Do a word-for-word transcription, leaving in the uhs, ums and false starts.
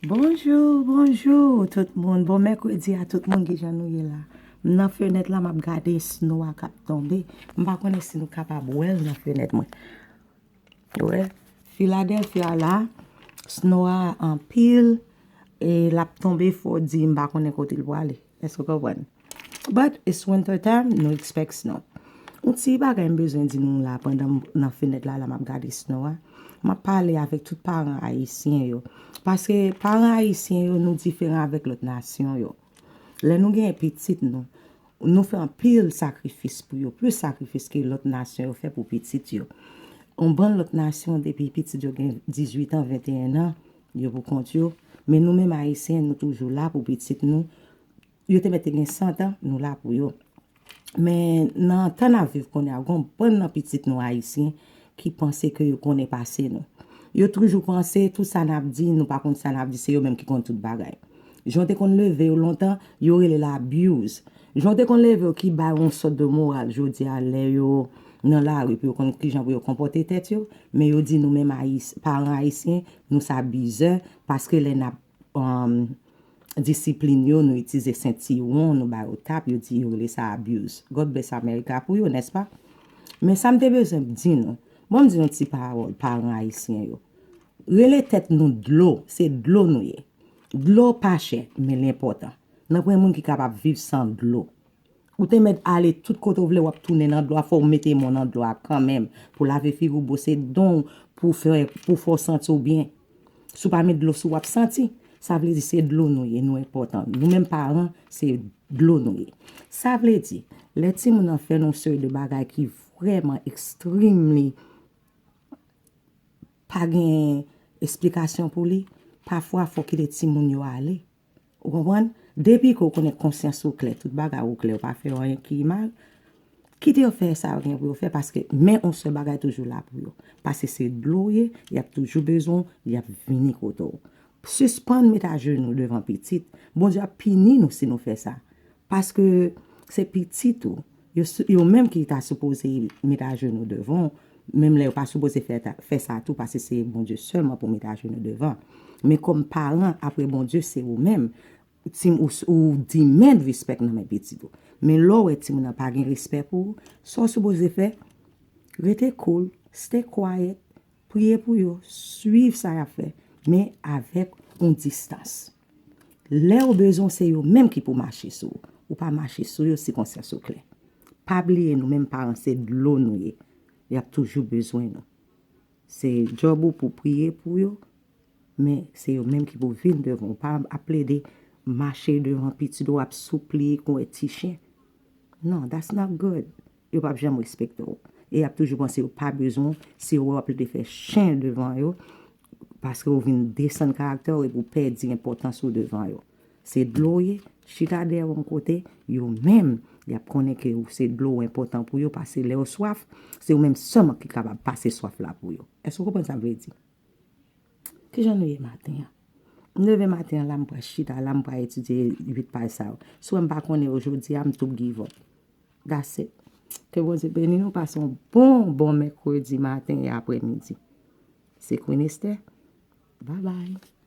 Bonjou, bonjou tout moun. Bon mèkredi a tout moun, kijan nou ye la? M nan fenèt la, m ap gade snow a k ap tonbe. M pa konnen si nou kapab wè l nan fenèt mwen. Wè, Philadelphia la, snow a anpil, e l ap tonbe fò di, m pa konnen kote l prale. Èske w konprann? But it's winter time, nou expect snow. Yon ti bagay m bezwen di nou la pandan m nan fenèt la, la m ap gade snow a. M ap pale avèk tout paran ayisyen yo. Paske paran ayisyen yo, nou diferan avèk lòt nasyon yo. Lè nou gen pitit nou, nou fè anpil sakrifis pou yo, plis sakrifis ke lòt nasyon yo fè pou pitit yo. Yon bann lòt nasyon, depi pitit yo gen dizuit an, venteyen an, yo pou kont yo. Men nou menm ayisyen, nou toujou la pou pitit nou. Yo te mèt te gen san an, nou la pou yo. Men nan tan n ap viv kounye a, gen yon bann nan pitit nou ayisyen ki panse ke yo konnen pase nou. Yo toujou panse tout sa n ap di, nou pa konn sa n ap di, se yo menm ki konn tout bagay. Jan w te konn leve yo lontan, yo rele l abuse. Jan w te konn leve yo ki ba yo yon sòt de moral jodi a lè yo nan lari pou yo konn kijan pou yo konpòte tèt yo, men yo di nou menm ayis, paran ayisyen, nou se abizè, paske lè n ap um, disiplin yo, nou itilize sentiwon, nou ba yo tap, yo di yo rele sa abuse. God bless America pou yo, nèspa? Men sa m te bezwen di nou, bon, m di nou ti pawòl, paran ayisyen yo. Rele tèt nou dlo, se dlo nou ye. Dlo pa chè, men l enpòtan. Nan pwen moun ki kapab viv san dlo. Ou te mèt ale tout kote w vle, w ap tounen nan dlo a, fò w mete men w nan dlo a kanmenm pou lave figi w, bwose dan w, pou fè, pou fè w santi w byen. Si w pa met dlo sou w, w ap santi. Sa vle di se dlo nou ye, nou enpòtan. Nou menm paran, se dlo nou ye. Sa vle di, lè timoun nan fè nou seri de bagay ki vrèman extremely pa gen esplikasyon pou li, pafwa fò kite timoun yo ale. Ou konprann? Depi ke w konnen konsyans ou klè, tout bagay ou klè, ou pa fè anyen ki mal, kite yo fè sa yo gen pou yo fè, paske men yon sèl bagay toujou la pou yo. Paske se dlo w ye, y ap toujou bezwen w, y ap vini kote w. Sispann met ajenou devan pitit. Bondye ap pini nou si nou fè sa. Paske se pitit ou. Yo, s- yo menm ki ta sipoze met ajenou devan w, menm lè yo pa sipoze fè, ta- fè sa tou, paske se Bondye sèlman pou met ajenou devan. Men kòm paran, apre Bondye, se ou menm. Tim, ou, ou demand respect nan men pitit ou. Men lè w wè timoun nan pa gen respè pou ou, sa w sipoze fè, rete cool, stay quiet, priye pou yo, swiv sa y ap fè, men avèk yon distans. Lè w bezwen, se yo menm ki pou mache sou ou. Ou pa mache sou yo si konsyans ou klè. Pa bliye, nou menm paran, se dlo nou ye. Y ap toujou bezwen nou. Se djòb ou pou priye pou yo, men se yo menm ki pou vin devan w. Pa ap plede mache devan pitit ou, ap soupli kon yon ti chen. Non, that's not good. Yo p ap janm respekte w. E y ap toujou panse yo pa bezwen w si yo wè w ap plede fè chen devan yo, paske w vin desann karaktè w epi w pèdi enpòtans ou devan yo. Se dlo w ye, chita dèyè w yon kote, yo menm, y ap konnen ke w se dlo w enpòtan pou yo, paske lè yo swaf, se ou menm sèlman ki kapab pase swaf la pou yo. Èske w konprann sa m vle di? Kijan nou ye maten an? M leve maten an la, m pral chita la, m pral etidye uit paj sa yo. Si w wè m pa konnen yo jodi a, m tou give up. That's it. Ke Bondye beni nou, pase yon bon, bon mèkredi maten e aprèmidi. Se Queen Esther. Bye bye.